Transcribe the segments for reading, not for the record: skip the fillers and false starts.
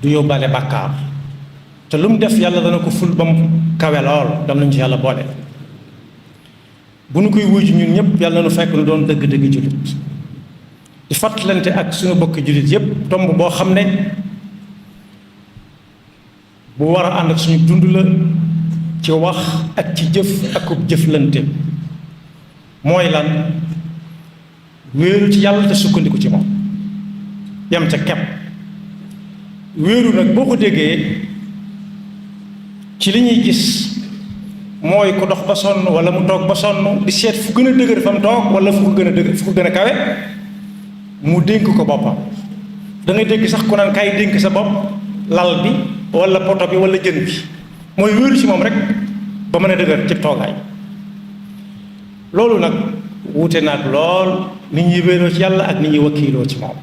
du yóbbaale bàkkaar te lu mu def yàlla dana ko ful ba mu kawe lool dam nañu ci yàlla boole. bu nu koy wuyu ñun ñëpp yàlla nu fekk nu doon dëgg-dëgg jullit di fàttalante ak suñu bokki jullit yépp tomb boo xam ne bu war a ànd ak suñu dund la ci wax ak ci jëf ak jëflante. mooy lan? wéeru ci yàlla te sukkandiku ci moom yam ca kepp. wéeru nag boo ko déggee ci li ñuy gis mooy ku dox ba sonn wala mu toog ba sonn di seet fu gën a dëgër fa mu toog wala fu ko gën a dëgër fu ko gën a kawe mu dénk ko boppam. da ngay dégg sax ku naan kaay dénk sa bopp lal bi wala poto bi wala jën bi. mooy wéeru ci moom rek ba mën a dëgër ci toogaay. loolu nag wuute naag lool ni ñuy wéeroo ci yàlla ak ni ñuy wakkiiloo ci moom.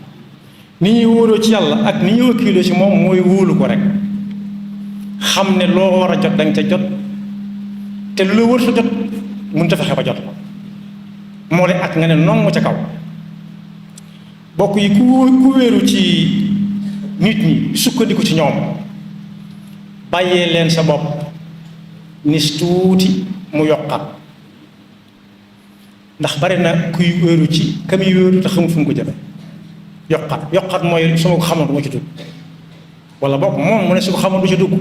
ni ñuy wóoroo ci yàlla ak ni ñuy wakkiiloo ci moom mooy wóolu ko rek xam ne loo war a jot danga ca jot te lu la wër sa jot mënut a fexe ba jot la moo le ak nga ne nongu ca kaw. bokk yi ku wéeru ci nit ñi sukkandiku ci ñoom bàyyee leen sa bopp nis tuuti mu yokkat. ndax bari na kuy wéeru ci ka muy wéeru te xamul fu mu ko jëme. yokkat mooy su ma ko xamoon du ma ci dugg wala boog moom mu ne su ko xamoon du ci dugg.